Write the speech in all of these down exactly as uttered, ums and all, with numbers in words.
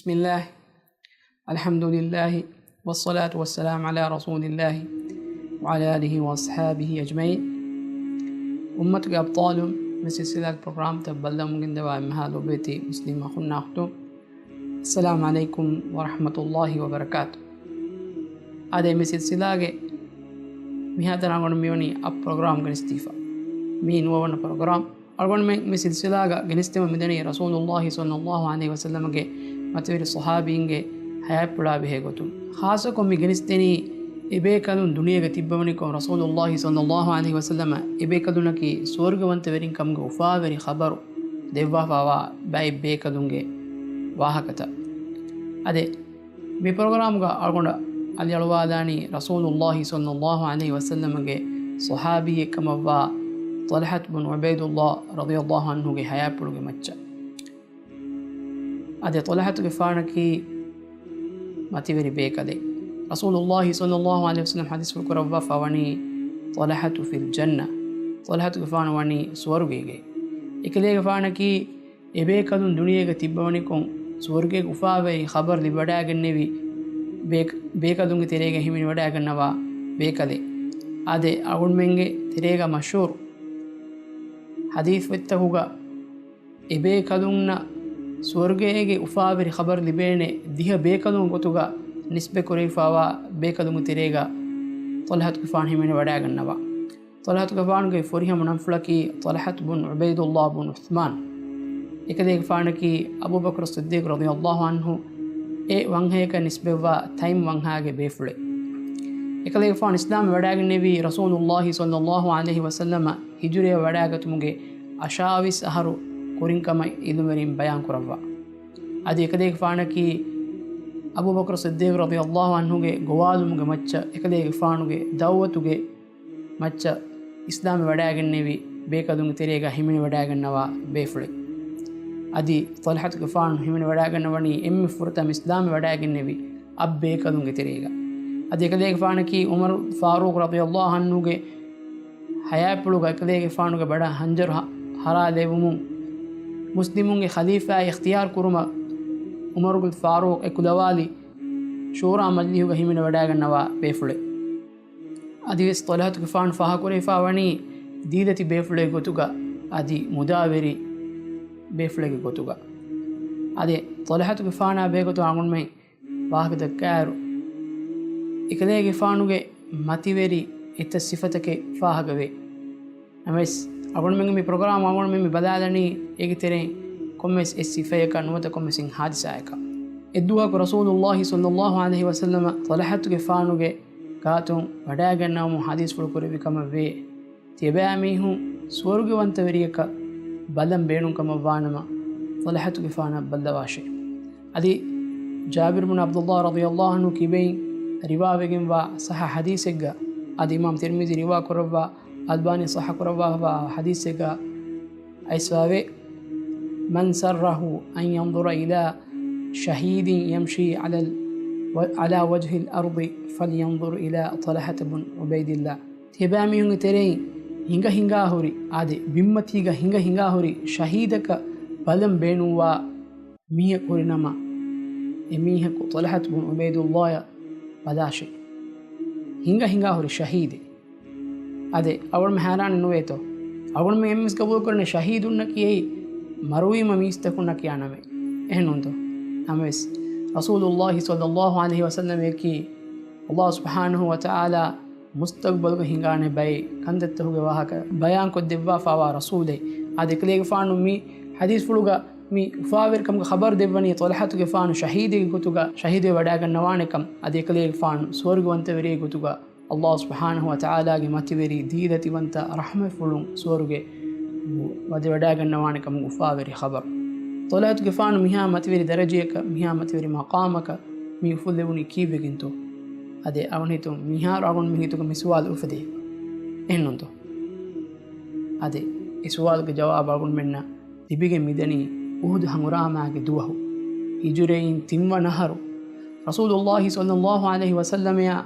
بسم الله. الحمد لله. والصلاة والسلام على رسول الله وعلى آله وأصحابه أجمعين. އުއްމަތުގެ އަބްޠާލުން، މި ސިލްސިލާގެ ޕްރޮގްރާމްތައް ބައްލަވަމުން ގެންދަވާ އެންމެހާ ލޯބިވެތި މުސްލިމް އަޚުންނާ އުޚްތުން، އައްސަލާމު ޢަލައިކުމް ވަރަޙްމަތުﷲި ވަބަރަކާތު. އާދެ، މި ސިލްސިލާގެ މިހާތަނަށް އަޅުގަނޑު މިވަނީ އަށް ޕްރޮގްރާމް ގެނެސްދީފަ. މީ ނުވަވަނަ ޕްރޮގްރާމް. އަޅުގަނޑުމެން މި ސިލްސިލާގަ ގެނެސްދެމުން މިދަނީ ރަސޫލުﷲި ޞައްލަﷲު ޢަލައިހި ވަސައްލަމަގެ މަތިވެރި ޞަޙާބީންގެ ޙަޔާތްޕުޅާ ބެހޭ ގޮތުން. ޚާއްޞަކޮށް މި ގެނެސްދެނީ އެބޭކަލުން ދުނިޔޭގަ ތިއްބަވަނިކޮށް، ރަސޫލުﷲި ޞައްލަﷲު ޢަލައިހި ވަސައްލަމަ އެބޭކަލުންނަކީ ސުވަރުގެވަންތަ ވެރިން ކަމުގެ އުފާވެރި ޚަބަރު ދެއްވާފަވާ ބައެއް ބޭކަލުންގެ ވާހަކަތައް. އާދެ، މި ޕްރޮގްރާމްގަ އަޅުގަނޑަށް އަލިއަޅުވާލާނީ ރަސޫލުﷲި ޞައްލަﷲު ޢަލައިހި ވަސައްލަމަގެ ޞަޙާބީއެއް ކަމަށްވާ ޠަލްޙަތު ބުން ޢުބައިދުﷲ ރަޟިޔަﷲު ޢަންހުގެ ޙަޔާތްޕުޅުގެ މައްޗަށް. އާދެ، ޠަލްޙަތުގެފާނަކީ މަތިވެރި ބޭކަލެއް. ރަސޫލުﷲި ޞައްލަﷲު ޢަލައިހި ވަސައްލަމަ ޙަދީޘްފުޅު ކުރައްވާފަ ވަނީ، "ޠަލްޙަތު ފިލް ޖަންނަ." ޠަލްޙަތުގެފާނު ވަނީ ސުވަރުގޭގައި. އެކަލޭގެފާނަކީ އެބޭކަލުން ދުނިޔޭގަ ތިއްބަވަނިކޮށް، ސުވަރުގޭގެ އުފާވެރި ޚަބަރު ލިބިވަޑައިގެންނެވި ބޭކަ-، ބޭކަލުންގެ ތެރޭގަ ހިމެނިވަޑައިގަންނަވާ ބޭކަލެއް. އާދެ، އަޅުގަނޑުމެންގެ ތެރޭގަ މަޝްހޫރު ޙަދީޘް ވެއްތަކުގަ އެބޭކަލުންނަށް ސުވަރުގޭގެ އުފާވެރި ޚަބަރު ލިބޭނެ ދިހަ ބޭކަލުން ގޮތުގަ ނިސްބަތް ކުރެވިފަވާ ބޭކަލުންގެ ތެރޭގަ ޠަލްޙަތުގެފާނު ހިމެނިވަޑައިގަންނަވާ. ޠަލްޙަތުގެފާނުގެ ފުރިހަމަ ނަންފުޅަކީ ޠަލްޙަތު ބުން ޢުބައިދުﷲ ބުން ޢުޘްމާން. އެކަލޭގެފާނަކީ އަބޫބަކުރު ޞިއްދީޤު ރަޟިޔަﷲު ޢަންހު އެ ވަންހަޔަކަށް ނިސްބަތްވާ ތައިމް ވަންހާގެ ބޭފުޅެއް. އެކަލޭގެފާނު އިސްލާމްވެ ވަޑައިގެންނެވީ ރަސޫލުﷲި ޞައްލަﷲު ޢަލައިހި ވަސައްލަމަ ހިޖުރަޔަށް ވަޑައިގަތުމުގެ އަށާވީސް އަހަރު ކުރިން ކަމަށް ޢިލްމުވެރިން ބަޔާން ކުރައްވާ. އަދި އެކަލޭގެފާނަކީ އަބޫބަކުރު ޞިއްދީޤު ރަޟިޔަﷲު ޢަންހުގެ ގޮވާލުމުގެ މައްޗަށް އެކަލޭގެފާނުގެ ދަޢުވަތުގެ މައްޗަށް އިސްލާމްވެ ވަޑައިގެންނެވި ބޭކަލުންގެ ތެރޭގަ ހިމެނިވަޑައިގަންނަވާ ބޭފުޅެއް. އަދި ޠަލްޙަތުގެފާނު ހިމެނިވަޑައިގަންނަވަނީ އެންމެ ފުރަތަމަ އިސްލާމްވެ ވަޑައިގެންނެވި އަށް ބޭކަލުންގެ ތެރޭގަ. އަދި އެކަލޭގެފާނަކީ ޢުމަރު ފާރޫޤު ރަޟިޔަﷲު ޢަންހުގެ ޙަޔާތްޕުޅުގަ އެކަލޭގެފާނުގެ ބަޑަށް ހަންޖަރު ހަ-، ހަރާލެވުމުން މުސްލިމުންގެ ޚަލީފާއެއް އިޚްތިޔާރު ކުރުމަށް ޢުމަރު ބިން ފާރޫޤު އެކުލަވާލި ޝޫރާ މަޖިލީހުގަ ހިމެނިވަޑައިގަންނަވާ ބޭފުޅެއް. އަދިވެސް ޠަލްޙަތުގެފާނު ފާހަގަކުރެވިފާ ވަނީ ދީލަތި ބޭފުޅެއް ގޮތުގަ، އަދި މުދާވެރި ބޭފުޅެއްގެ ގޮތުގަ. އަދި ޠަލްޙަތުގެފާނާ ބެހޭގޮތުން އަޅުގަނޑުމެން ވާހަކަ ދައްކާއިރު، އެކަލޭގެފާނުގެ މަތިވެރި އެތައް ސިފަތަކެއް ފާހަގަވޭ. ނަމަވެސް، އަޅުގަނޑުމެންގެ މި ޕްރޮގްރާމް އަޅުގަނޑުމެން މި ބަލާލަނީ އޭގެ ތެރެއިން ކޮންމެސް އެއް ސިފަޔަކަށް ނުވަތަ ކޮންމެސް އެއް ހާދިސާއަކަށް. އެއްދުވަހަކު ރަސޫލުﷲި ޞައްލަﷲު ޢަލައިހި ވަސައްލަމަ ޠަލްޙަތުގެފާނުގެ ގާތުން ވަޑައިގަންނަވަމުން ޙަދީޘްފުޅު ކުރެއްވި ކަމަށް ވޭ. ތިޔަބައިމީހުން ސުވަރުގެވަންތަވެރިޔަކަށް ބަލަން ބޭނުންކަމަށްވާނަމަ، ޠަލްޙަތުގެފާނަށް ބައްލަވާށޭ. އަދި ޖާބިރު ބުން ޢަބްދުﷲ ރަޟިޔަﷲު ޢަންހު ކިބައިން ރިވާވެގެންވާ ޞައްޙަ ޙަދީޘެއްގަ، އަދި އިމާމް ތިރްމިޒީ ރިވާ ކުރައްވާ، އަލްބާނީ ޞައްޙަ ކުރައްވާފަވާ ޙަދީޘެއްގަ އައިސްފަވޭ، "من سره أن ينظر إلى شهيد يمشي على ال-، على وجه الأرض فلينظر إلى طلحة بن عبيد الله." ތިޔަބައިމީހުންގެ ތެރެއިން ހިނގަ ހިނގާ ހުރި، އާދެ، ބިންމަތީގަ ހިނގަ ހިނގާ ހުރި ޝަހީދަކަށް ބަލަން ބޭނުންވާ މީހަކު ހުރިނަމަ، އެމީހަކު ޠަލްޙަތު ބުން ޢުބައިދުﷲއަށް ބަލާށޭ. ހިނގަ ހިނގާ ހުރި ޝަހީދެއް. އާދެ، އަޅުގަނޑުމެން ހައިރާނެއް ނުވޭތޯ؟ އަޅުގަނޑުމެން އެންމެސް ގަބޫލުކުރަނީ ޝަހީދުންނަކީ އެއީ މަރުވީމަ މީސްތަކުންނަކީ ނަމެއް. އެހެންނޫންތޯ؟ ނަމަވެސް، ރަސޫލުﷲ ޞައްލަﷲު ޢަލައިހި ވަސައްލަމައަކީ ﷲ ސުބްޙާނަހޫ ވަތަޢާލާ މުސްތަޤްބަލުގަ ހިނގާނެ ބައެއް ކަންތައްތަކުގެ ވާހަކަ ބަޔާންކޮށްދެއްވާފަވާ ރަސޫލެއް. އާދެ، އެކަލޭގެފާނު މި ޙަދީޘްފުޅުގަ މި އުފާވެރިކަމުގެ ޚަބަރު ދެއްވަނީ ޠަލްޙަތުގެފާނު ޝަހީދެއްގެ ގޮތުގަ ޝަހީދުވެ ވަޑައިގަންނަވާނެކަން. އަދި އެކަލޭގެފާނު ސުވަރުގެވަންތަވެރިއެއްގެ ގޮތުގަ ﷲ ސުބްޙާނަހޫ ވަތަޢާލާގެ މަތިވެރި ދީލަތިވަންތަ ރަޙްމަތްފުޅުން ސުވަރުގެ ވަދެވަޑައިގަންނަވާނެކަމުގެ އުފާވެރި ޚަބަރު. ޠަލްޙަތުގެފާނު މިހާ މަތިވެރި ދަރަޖަޔަކަށް، މިހާ މަތިވެރި މަޤާމަކަށް މި އުފުއްލެވުނީ ކީއްވެގެންތޯ؟ އާދެ، އަޅުގަނޑު ހިތުން މިހާރު އަޅުގަނޑުމެން ހިތުގަ މި ސުވާލު އުފެދޭ. އެހެންނޫންތޯ؟ އާދެ، އެ ސުވާލުގެ ޖަވާބު އަޅުގަނޑުމެންނަށް ލިބިގެން މިދަނީ އުޙުދު ހަނގުރާމާގެ ދުވަހު، ހިޖުރައިން ތިންވަނަ އަހަރު، ރަސޫލުﷲ ޞައްލަﷲު ޢަލައިހި ވަސައްލަމައާ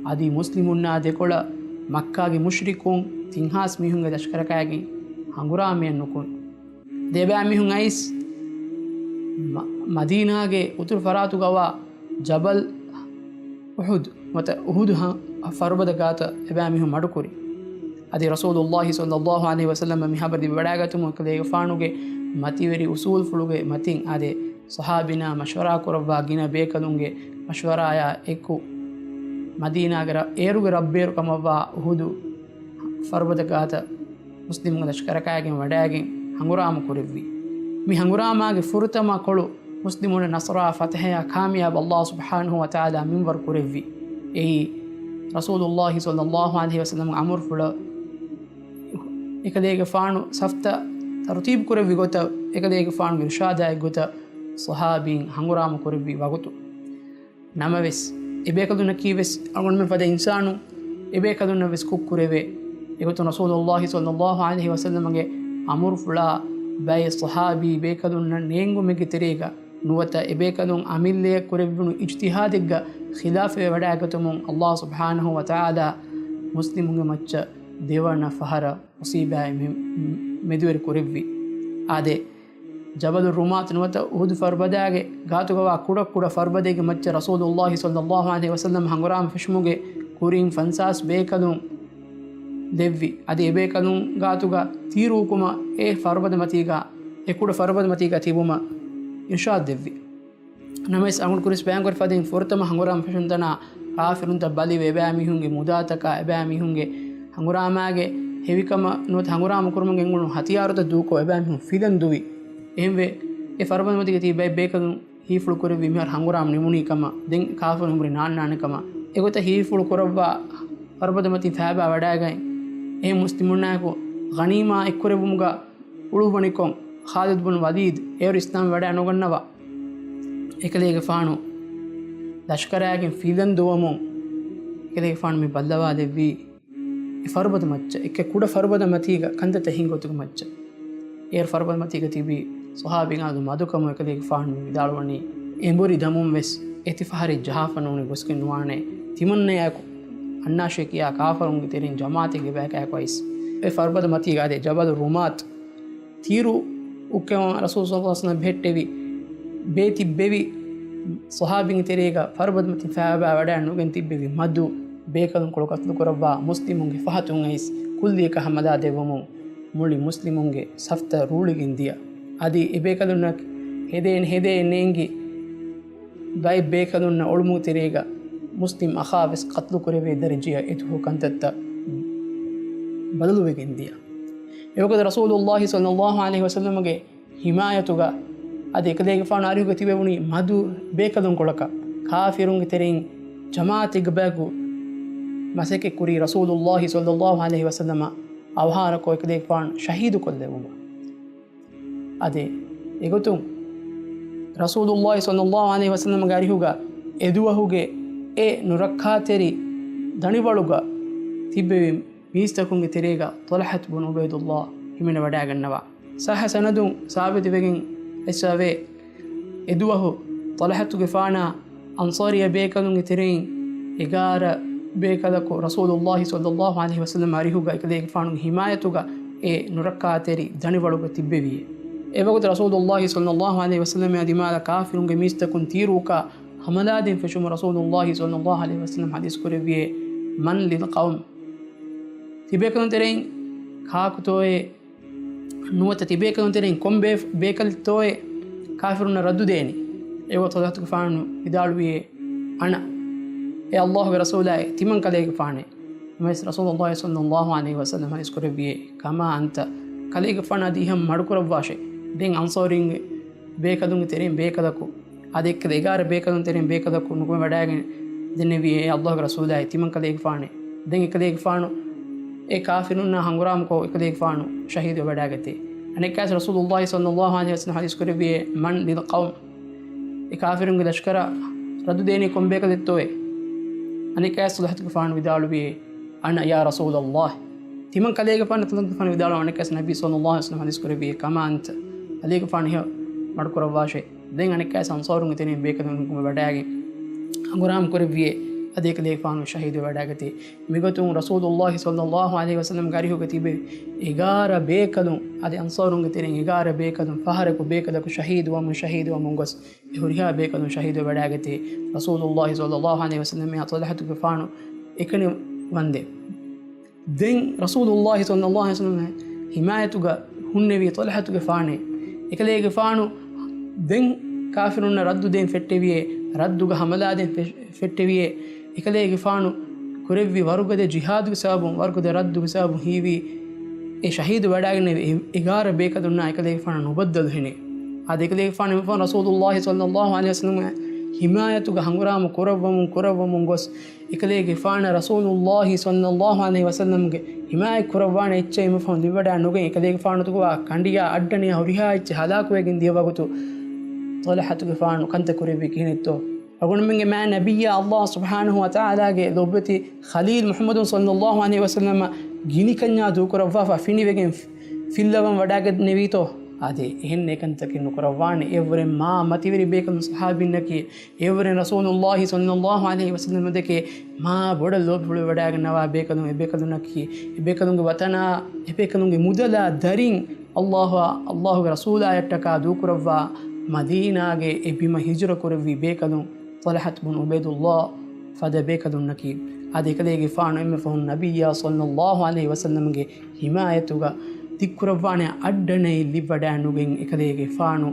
އަދި މުސްލިމުންނާ ދެކޮޅަށް މައްކާގެ މުޝްރިކުން ތިން ހާސް މީހުންގެ ލަޝްކަރަކާގެން ހަނގުރާމައެއް ނުކުން. ދެބައިމީހުން އައިސް މަ-، މަދީނާގެ އުތުރު ފަރާތުގަވާ ޖަބަލް އުޙުދު ނުވަތަ އުޙުދު ހަ-، ފަރުބަދަ ގާތަށް އެބައިމީހުން މަޑުކުރި. އަދި ރަސޫލުﷲ ޞައްލަﷲ ޢަލައިހި ވަސައްލަމަ މި ހަބަރު ލިބިވަޑައިގަތުމުން އެކަލޭގެފާނުގެ މަތިވެރި އުސޫލުފުޅުގެ މަތިން އާދެ، ޞަޙާބީންނާ މަޝްވަރާ ކުރައްވާ ގިނަ ބޭކަލުންގެ މަޝްވަރާއާ އެކު، މަދީނާގެ ރަ-، އޭރުގެ ރަށްބޭރު ކަމަށްވާ އުޙުދު ފަރުބަދަ ގާތަށް މުސްލިމުން ލަޝްކަރަކާގެން ވަޑައިގެން ހަނގުރާމަ ކުރެއްވި. މި ހަނގުރާމާގެ ފުރަތަމަ ކޮޅު މުސްލިމުން ނަޞްރާ ފަތަޙަޔާ ކާމިޔާބު ﷲ ސުބްޙާނަހޫ ވަތަޢާލާ މިންވަރު ކުރެއްވި. އެއީ ރަސޫލުﷲ ޞައްލަﷲ ޢަލައިހި ވަސައްލަމްގެ އަމުރުފުޅަށް އެކަލޭގެފާނު ސަފްތައް ތަރުތީބު ކުރެއްވި ގޮތަށް، އެކަލޭގެފާނުގެ އިރުޝާދާއި ގޮތަށް ޞަޙާބީން ހަނގުރާމަ ކުރެއްވި ވަގުތު. ނަމަވެސް، އެބޭކަލުންނަކީ ވެސް އަޅުގަނޑުމެން ފަދަ އިންސާނުން، އެބޭކަލުންނަށް ވެސް ކުށްކުރެވޭ. އެގޮތުން ރަސޫލުﷲ ޞައްލަﷲ ޢަލައިހި ވަސައްލަމަގެ އަމުރުފުޅާ ބައެއް ޞަޙާބީ ބޭކަލުންނަށް ނޭނގުމެއްގެ ތެރޭގަ ނުވަތަ އެބޭކަލުން އަމިއްލަޔަށް ކުރެއްވުނު އިޖްތިހާދެއްގަ ޚިލާފެވެ ވަޑައިގަތުމުން ﷲ ސުބްޙާނަހޫ ވަތަޢާލާ މުސްލިމުންގެ މައްޗަށް ދެވަނަ ފަހަރަށް މުޞީބާއެއް މެ-، މެދުވެރި ކުރެއްވި. އާދެ، ޖަބަލު ރުމާތު ނުވަތަ އުޙުދު ފަރުބަދާގެ ގާތުގަވާ ކުޑަ ކުޑަ ފަރުބަދައިގެ މައްޗަށް ރަސޫލުﷲ ޞައްލަﷲ ޢަލައިހި ވަސައްލަމް ހަނގުރާމަ ފެށުމުގެ ކުރިން ފަންސާސް ބޭކަލުން ދެއްވި. އަދި އެބޭކަލުން ގާތުގަ ތީރު އުކުމަށް އެ ފަރުބަދަ މަތީގަ، އެ ކުޑަ ފަރުބަދަ މަތީގަ ތިބުމަށް އިރްޝާދު ދެއްވި. ނަމަވެސް، އަޅުގަނޑު ކުރިން ބަޔާންކުރި ފަދައިން ފުރަތަމަ ހަނގުރާމަ ފެށުނު ތަނާ ކާފިރުންތައް ބަލިވެ، އެބައިމީހުންގެ މުދާތަކާ، އެބައިމީހުންގެ ހަނގުރާމާގެ ހެވިކަމަށް ނުވަތަ ހަނގުރާމަ ކުރުމުން ގެންގުޅުނު ހަތިޔާރުތައް ދޫކޮށް، އެބައިމީހުން ފިލަން ދުވި. އެހެންވެ، އެ ފަރުބަދަ މަތީގަ ތިބި ބައެއް ބޭކަލުން ހީފުޅު ކުރެއްވި މިހާރު ހަނގުރާމަ ނިމުނީ ކަމަށް، ދެން ކާފިރުން ހުރި ނާންނާނެ ކަމަށް. އެގޮތަށް ހީފުޅު ކުރައްވާ ފަރުބަދަ މަތިން ފައިބާ ވަޑައިގަތް، އެހެން މުސްލިމުންނާއެކު ޣަނީމާ އެއްކުރެއްވުމުގަ އުޅުއްވަނިކޮށް، ޚާލިދު ބުން ވަލީދު އޭރު އިސްލާމް ވަޑައި ނުގަންނަވާ، އެކަލޭގެފާނު ލަޝްކަރާގެން ފިލަން ދުވަމުން، އެކަލޭގެފާނު މި ބައްލަވާލެއްވީ، އެ ފަރުބަދަ މައްޗަށް، އެކެ ކުޑަ ފަރުބަދަ މަތީގަ ކަންތައްތައް ހިނގި ގޮތުގެ މައްޗަށް. އޭރު ފަރުބަދަ މަތީގަ ތިބި ޞަޙާބީން އާދު މަދުކަމުން އެކަލޭގެފާނު މި ވިދާޅުވަނީ، އެނބުރި ދަމުން ވެސް އެތި ފަހަރެއް ޖަހާފަ ނޫނީ ގޮސްގެން ނުވާނެ. ތިމަންނަޔާއެކު އަންނާށޭ ކިޔާ ކާފަރުންގެ ތެރެއިން ޖަމާޢަތެއްގެ ބަޔަކާއެކު އައިސް، އެ ފަރުބަދަ މަތީގަ އާދެ، ޖަބަލު ރުމާތު ތީރު އުކެމުން ރަސޫލު ޞައްލަﷲ ޢަލައިހި ވަސައްލަމަ ބެހެއްޓެވި ބޭ ތިއްބެވި ޞަޙާބީންގެ ތެރޭގަ ފަރުބަދަ މަތިން ފައިބާ ވަޑައި ނުގެން ތިއްބެވި މަދު ބޭކަލުންކޮޅު ޤަތްލު ކުރައްވާ މުސްލިމުންގެ ފަހަތުން އައިސް ކުއްލިއަކަށް ހަމަލާ ދެއްވުމުން މުޅި މުސްލިމުންގެ ސަފްތައް ރޫޅިގެން ދިޔަ. އަދި އެބޭކަލުންނަށް ހެދޭން ހެދޭ ނޭނގި ބައެއް ބޭކަލުންނަށް އޮޅުމުގެ ތެރޭގަ މުސްލިމް އަޚާ ވެސް ޤަތްލު ކުރެވޭ ދަރަޖަޔަށް އެދުވަހު ކަންތައްތައް ބަދަލުވެގެން ދިޔަ. އެވަގުތު ރަސޫލުﷲ ޞައްލަﷲ ޢަލައިހި ވަސައްލަމަގެ ޙިމާޔަތުގަ އަދި އެކަލޭގެފާނު އަރިހުގަ ތިބެވުނީ މަދު ބޭކަލުންކޮޅަކަށް، ކާފިރުންގެ ތެރެއިން ޖަމާޢަތެއްގެ ބަޔަކު މަސައްކަތްކުރީ ރަސޫލުﷲ ޞައްލަﷲ ޢަލައިހި ވަސައްލަމަ އަވަހާރަކޮށް އެކަލޭގެފާނު ޝަހީދުކޮށްލެވުމަށް. އަދި އެގޮތުން ރަސޫލުﷲ ޞައްލަﷲ ޢަލައިހި ވަސައްލަމަގެ އަރިހުގަ އެދުވަހުގެ އެ ނުރައްކާތެރި ދަނިވަޅުގަ ތިއްބެވި މީސްތަކުންގެ ތެރޭގަ ޠަލްޙަތު ބުނު ޢުބައިދުﷲ ހިމެނިވަޑައިގަންނަވާ. ޞައްޙަ ސަނަދުން ސާބިތުވެގެން އެއްސަވޭ، އެދުވަހު ޠަލްޙަތުގެފާނާ އަންޞާރީ ބޭކަލުންގެ ތެރެއިން އެގާރަ ބޭކަލަކު ރަސޫލުﷲ ޞައްލަﷲ ޢަލައިހި ވަސައްލަމް އަރިހުގަ އެކަލޭގެފާނުގެ ޙިމާޔަތުގަ އެ ނުރައްކާތެރި ދަނިވަޅުގަ ތިއްބެވިއޭ. އެވަގުތު ރަސޫލުﷲ ޞައްލަﷲ ޢަލައިހި ވަސައްލަމާ ދިމާލަށް ކާފިރުންގެ މީސްތަކުން ތީރު އުކާ ހަމަލާދޭން ފެށުމުން ރަސޫލުﷲ ޞައްލަﷲ ޢަލައިހި ވަސައްލަމް ޙަދީޘް ކުރެއްވިއޭ، މަން ލިލް ޤައުމް؟ ތިބޭކަލުން ތެރެއިން ކާކުތޯއޭ؟ ނުވަތަ ތިބޭކަލުން ތެރެއިން ކޮން ބޭ-، ބޭކަލެއްތޯއޭ ކާފިރުންނަށް ރައްދު ދޭނީ؟ އެވަގުތު ޙަޟްރަތުގެފާނު ވިދާޅުވިއޭ، އަނަ، އޭ ﷲގެ ރަސޫލާއޭ، ތިމަން ކަލޭގެފާނޭ. ނަމަވެސް ރަސޫލުﷲ ޞައްލަﷲ ޢަލައިހި ވަސައްލަމް ޙަދީޘް ކުރެއްވިއޭ، ކަމާ އަންތަ، ކަލޭގެފާނު އަދި އެހެން މަޑުކުރައްވާށޭ. ދެން އަންޞާރީންގެ ބޭކަލުންގެ ތެރެއިން ބޭކަލަކު، އަދި އެއްކަލަ އެގާރަ ބޭކަލުން ތެރެއިން ބޭކަލަކު ނުކުމެ ވަޑައިގެން ދެންނެވިއޭ، އޭ ﷲގެ ރަސޫލާއޭ، ތިމަން ކަލޭގެފާނޭ. ދެން އެކަލޭގެފާނު އެ ކާފިރުންނާ ހަނގުރާމަކޮށް އެކަލޭގެފާނު ޝަހީދުވެވަޑައިގަތޭ. އަނެއްކާވެސް ރަސޫލުﷲ ޞައްލަﷲ ޢަލައިހި ވަސައްލަމް ޙަދީޘް ކުރެއްވިއޭ، މަން ލިލް ޤައުމް؟ އެ ކާފިރުންގެ ލަޝްކަރަށް ރައްދު ދޭނީ ކޮން ބޭކަލެއްތޯއޭ؟ އަނެއްކާވެސް ޠަލްޙަތުގެފާނު ވިދާޅުވިއޭ، އަނަ ޔާ ރަސޫލަﷲ. ތިމަން ކަލޭގެފާނު، ޠަލްޙަތުގެފާނު ވިދާޅުވި، އަނެއްކާވެސް ނަބީ ޞައްލަﷲ ޢަލައިހި ވަސައްލަމް ޙަދީޘް ކުރެއްވިއޭ، ކަމާ އަންތަ، ކަލޭގެފާނު އެހެން މަޑުކުރައްވާށޭ. ދެން އަނެއްކާވެސް އަންޞާރުންގެ ތެރެއިން ބޭކަލުން ނުކުމެ ވަޑައިގެން ހަނގުރާމަ ކުރެއްވިއޭ. އަދި އެކަލޭގެފާނު ޝަހީދުވެވަޑައިގަތީ. މިގޮތުން ރަސޫލުﷲ ޞައްލަﷲ ޢަލައިހި ވަސައްލަމްގެ އަރިހުގަ ތިބި އެގާރަ ބޭކަލުން، އަދި އަންޞާރުންގެ ތެރެއިން އެގާރަ ބޭކަލުން ފަހަރަކު ބޭކަލަކު ޝަހީދުވަމުން، ޝަހީދުވަމުން ގޮސް އެ ހުރިހާ ބޭކަލުން ޝަހީދުވެވަޑައިގަތީ. ރަސޫލުﷲ ޞައްލަﷲ ޢަލައިހި ވަސައްލަމް އާ ޠަލްޙަތުގެފާނު އެކަނި ވަންދެ. ދެން ރަސޫލުﷲ ޞައްލަﷲ ޢަލައިހި ވަސައްލަމް ހިމާޔަތުގަ ހުންނެވީ ޠަލްޙަތުގެފާނޭ. އެކަލޭގެފާނު ދެން ކާފިރުންނަށް ރައްދު ދޭން ފެއްޓެވިއޭ، ރައްދުގަ ހަމަލާ ދޭން ފެ-، ފެއްޓެވިއޭ. އެކަލޭގެފާނު ކުރެއްވި ވަރުގަދަ ޖިހާދުގެ ސަބަބުން، ވަރުގަދަ ރައްދުގެ ސަބަބުން ހީވީ އެ ޝަހީދު ވަޑައިގެންނެވި އެ އެގާރަ ބޭކަލުންނާ އެކަލޭގެފާނަށް ނުބައްދަލު ހެނޭ. އާދެ، އެކަލޭގެފާނު އެމިފަހުން ރަސޫލުﷲ ޞައްލަﷲ ޢަލައިހި ވަސައްލަމް ހިމާޔަތުގަ ހަނގުރާމަ ކުރައްވަމުން، ކުރައްވަމުން ގޮސް، އެކަލޭގެފާނަށް ރަސޫލުﷲ ޞައްލަﷲ ޢަލައިހި ވަސައްލަމްގެ ހިމާޔަތް ކުރައްވާނެ އެއްޗެއް އެމިފަހުން ލިބިވަޑައި ނުގެން، އެކަލޭގެފާނުގެ ކަނޑިޔާ އައްޑަނިޔާ ހުރިހާ އެއްޗެއް ހަލާކުވެގެން ދިޔަ ވަގުތު ޠަލްޙަތުގެފާނު ކަންތައް ކުރެއްވީ ކިހިނެއްތޯ؟ އަޅުގަނޑުމެންގެ މާތް ނަބިއްޔާ ﷲ ސުބްޙާނަހޫ ވަތަޢާލާގެ ލޮބުވެތި ޚަލީލް މުޙައްމަދު ޞައްލަﷲ ޢަލައިހި ވަސައްލަމަށް ގިނިކަންޏާ ދޫކުރައްވާފަ ފިނިވެގެން ފި-، ފިއްލަވަން ވަޑައިގަންނެވީތޯ؟ އާދެ، އެހެން އެކަންތަކެއް ނުކުރައްވާނެ. އެއަށްވުރެ މާ މަތިވެރި ބޭކަލުން ޞަޙާބީންނަކީ، އެއަށްވުރެ ރަސޫލުﷲ ޞައްލަﷲ ޢަލައިހި ވަސައްލަމަ ދެކެ މާ ބޮޑަށް ލޯބިފުޅުވެވަޑައިގަންނަވާ ބޭކަލުން، އެ ބޭކަލުންނަކީ، އެ ބޭކަލުންގެ ވަތަނާ، އެ ބޭކަލުންގެ މުދަލާ ދަރިން ﷲ، ﷲގެ ރަސޫލާޔަށްޓަކާ ދޫކުރައްވާ މަދީނާގެ އެ ބިމަށް ހިޖުރަ ކުރެއްވި ބޭކަލުން ޠަލްޙަތު ބުން ޢުބައިދުﷲ ފަދަ ބޭކަލުންނަކީ. އާދެ، އެކަލޭގެފާނު އެންމެ ފަހުން ނަބިއްޔާ ޞައްލަﷲ ޢަލައިހި ވަސައްލަމްގެ ހިމާޔަތުގަ ދިއްކުރައްވާނެ އައްޑަނައެއް ލިބިވަޑައި ނުގެން، އެކަލޭގެފާނު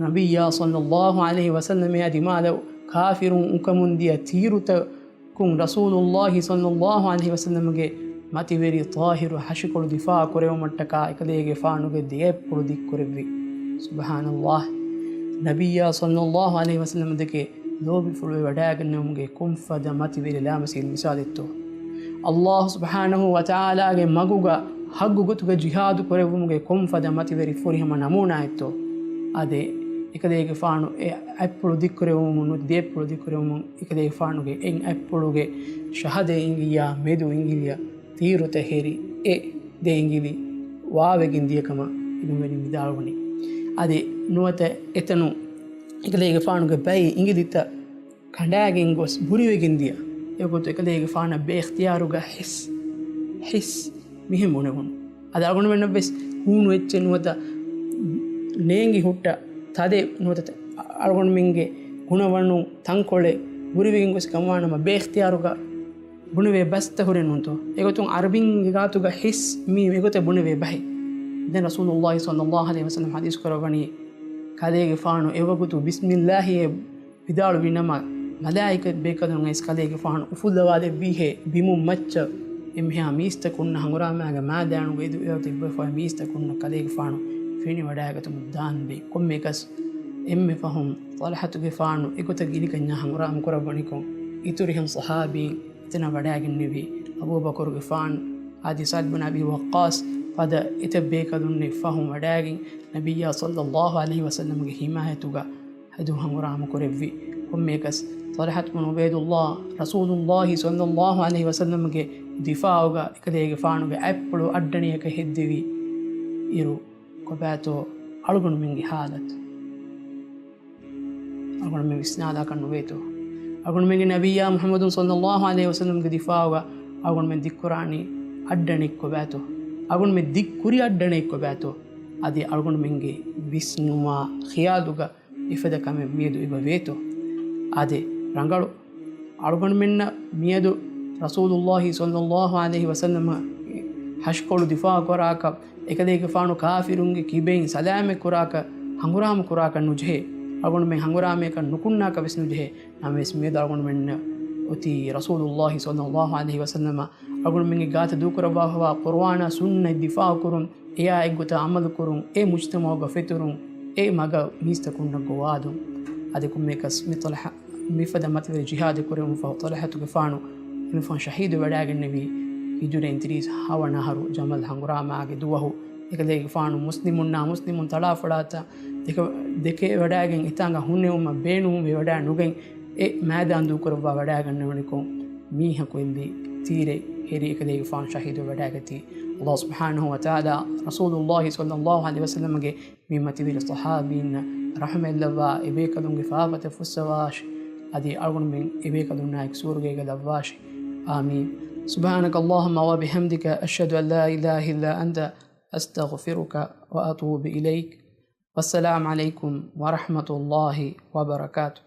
ނަބިއްޔާ ޞައްލަﷲ ޢަލައިހި ވަސައްލަމައާ ދިމާލަށް ކާފިރުން އުކަމުން ދިޔަ ތީރުތަކުން ރަސޫލުﷲ ޞައްލަﷲ ޢަލައިހި ވަސައްލަމްގެ މަތިވެރި ޠާހިރު ޙަށިކޮޅު ދިފާޢު ކުރެވުމަށްޓަކާ އެކަލޭގެފާނުގެ ދެ އަތްޕުޅު ދިއްކުރެއްވި. ސުބްޙާނަﷲ. ނަބިއްޔާ ޞައްލަﷲ ޢަލައިހި ވަސައްލަމް ދެކެ ލޯބިފުޅުވެވަޑައިގެންނެވުމުގެ ކޮންފަދަ މަތިވެރި ލާމަސީލް މިސާލެއްތޯ؟ ﷲ ސުބްޙާނަހޫ ވަތަޢާލާގެ މަގުގަ ޙައްޤު ގޮތުގަ ޖިހާދު ކުރެއްވުމުގެ ކޮންފަދަ މަތިވެރި ފުރިހަމަ ނަމޫނާއެއްތޯ؟ އާދެ، އެކަލޭގެފާނު އެ އަތްޕުޅު ދިއްކުރެވުމުން ނުވަތަ ދެ އަތްޕުޅު ދިއްކުރެވުމުން އެކަލޭގެފާނުގެ އެއް އަތްޕުޅުގެ ޝަހަދަ އިނގިއްޔާ މެދު އިނގިލިޔަ ތީރުތައް ހެރި އެ ދެ އިނގިލި ވާވެގެން ދިޔަ ކަމަށް އިލްމުވެރިން ވިދާޅުވަނީ. އަދި ނުވަތަ އެތަނުން އެކަލޭގެފާނުގެ ބައި އިނގިލިތައް ކަނޑާގެން ގޮސް ބުރިވެގެން ދިޔަ. އެގޮތު އެކަލޭގެފާނަށް ބޭ އިޚްތިޔާރުގަ ހިސް، ހިސް މިހެން ބުނެވުނު. އަދި އަޅުގަނޑުމެންނަށް ވެސް ހޫނު އެއްޗެއް ނުވަތަ ނޭނގި ހުއްޓަ ތަދެއް ނުވަތަ އަޅުގަނޑުމެންގެ ގުނަވަނު ތަންކޮޅެއް ބުރިވެގެން ގޮސް ކަމާނަމަ ބޭ އިޚްތިޔާރުގަ ބުނެވޭ ބަސްތައް ހުރެއް ނޫންތޯ؟ އެގޮތުން އަރަބިންގެ ގާތުގަ ހިސް މީ އެގޮތަށް ބުނެވޭ ބަހެއް. ދެން ރަސޫލުﷲ ޞައްލަﷲ ޢަލައިހި ވަސައްލަމް ޙަދީޘް ކުރައްވަނީ، ކަލޭގެފާނު އެވަގުތު ބިސްމިއްލާހިއޭ ވިދާޅުވި ނަމަ، މަލާއިކަތް ބޭކަލުން އައިސް ކަލޭގެފާނު އުފުއްލަވާލެއްވީހޭ ބިމުން މައްޗަށް އެންމެހާ މީސްތަކުންނަށް ހަނގުރާމައިގެ މައިދާނުގަ އެދު އެއޮތީ ބޮއެފައި މީސްތަކުންނަށް ކަލޭގެފާނު ފެނިވަޑައިގަތުމަށް ދާންވީ. ކޮންމެއަކަސް އެންމެ ފަހުން ޠަލްޙަތުގެފާނު އެގޮތަށް ގިނިކަންޏާ ހަނގުރާމަ ކުރައްވަނިކޮށް، އިތުރު އެހެން ޞަޙާބީން އެތަނަށް ވަޑައިގެންނެވި އަބޫބަކުރުގެފާނު އަދި ސަޢްދު ބިން އަބީ ވައްޤާޞް ފަދަ އެތައް ބޭކަލުންނެއް ފަހުން ވަޑައިގެން، ނަބިއްޔާ ޞައްލަﷲ ޢަލައިހި ވަސައްލަމްގެ ޙިމާޔަތުގަ ހެދު ހަނގުރާމަ ކުރެއްވި. ކޮންމެއަކަސް، ޠަލްޙަތު ބުން ޢުބައިދުﷲ ރަސޫލުﷲ ޞައްލަﷲ ޢަލައިހި ވަސައްލަމްގެ ދިފާޢުގަ އެކަލޭގެފާނުގެ އަތްޕުޅު އައްޑަނިޔަކަށް ހެއްދެވި އިރު، ކޮބާތޯ އަޅުގަނޑުމެންގެ ޙާލަތު؟ އަޅުގަނޑުމެން ވިސްނާލާކަށް ނުވޭތޯ؟ އަޅުގަނޑުމެންގެ ނަބިއްޔާ މުޙައްމަދު ޞައްލަﷲ ޢަލައިހި ވަސައްލަމްގެ ދިފާޢުގަ އަޅުގަނޑުމެން ދިއްކުރާނީ އައްޑަނެއް ކޮބާތޯ؟ އަޅުގަނޑުމެން ދިއްކުރި އައްޑަނެއް ކޮބާތޯ؟ އަދި އަޅުގަނޑުމެންގެ ވިސްނުމާ ޚިޔާލުގަ އެފަދަ ކަމެއް މިއަދު އެބަ ވޭތޯ؟ އާދެ، ރަނގަޅު. އަޅުގަނޑުމެންނަށް މިއަދު ރަސޫލުﷲ ޞައްލަﷲ ޢަލައިހި ވަސައްލަމް ޙަޝްކޮޅު ދިފާޢު ކުރާކަށް، އެކަލޭގެފާނު ކާފިރުންގެ ކިބައިން ސަލާމަތް ކުރާކަށް، ހަނގުރާމަ ކުރާކަށް ނުޖެހޭ. އަޅުގަނޑުމެން ހަނގުރާމަޔަކަށް ނުކުންނާކަށް ވެސް ނުޖެހޭ. ނަމަވެސް މިއަދު އަޅުގަނޑުމެންނަށް އޮތީ ރަސޫލުﷲ ޞައްލަﷲ ޢަލައިހި ވަސައްލަމަ އަޅުގަނޑުމެންގެ ގާތަށް ދޫކުރައްވާފައިވާ ޤުރުއާނާ ސުންނަތް ދިފާޢު ކުރުން، އެއާ އެއްގޮތަށް ޢަމަލު ކުރުން، އެ މުޖްތަމަޢުގަ ފެތުރުން، އެ މަގަށް މީސްތަކުންނަށް ގޮވާލުން. އަދި ކޮންމެއަކަސް މި ޠަލްޙާ، މިފަދަ މަތިވެރި ޖިހާދެއް ކުރެވުމަށްފަހު ޠަލްޙާތުގެފާނު އެންމެފަހުން ޝަހީދުވެވަޑައިގެންނެވީ ހިޖުރަ އެންތިރީސް ހަވަނަ އަހަރު ޖަމަލް ހަނގުރާމާގެ ދުވަހު. އެކަލޭގެފާނު މުސްލިމުންނާ މުސްލިމުން ތަޅާފޮޅާތައް ދެކެ، ދެކެވަޑައިގެން އެތާނގަ ހުންނެވުމަށް ބޭނުންވެވަޑައި ނުގެން އެ މައިދާން ދޫކުރައްވާ ވަޑައިގަންނެވުނިކޮށް، މީހަކު އެއްލި ތީރެއް ހެރި އެކަލޭގެފާނު ޝަހީދުވެވަޑައިގަތީ. ﷲ ސުބްޙާނަހޫ ވަތަޢާލާ ރަސޫލުﷲ ޞައްލަﷲ ޢަލައިހި ވަސައްލަމަގެ މި މަތިވެރި ޞަޙާބީންނަށް ރަޙުމަތްލައްވާ، އެބޭކަލުންގެ ފާފަތައް ފުއްސަވާށި. އަދި އަޅުގަނޑުމެން އެބޭކަލުންނާއެކު ސުވަރުގޭގަ ލައްވާށި. އާމީން. سبحانك اللهم وبحمدك، أشهد أن لا إله إلا أنت، أستغفرك وأتوب إليك. والسلام عليكم ورحمة الله وبركاته.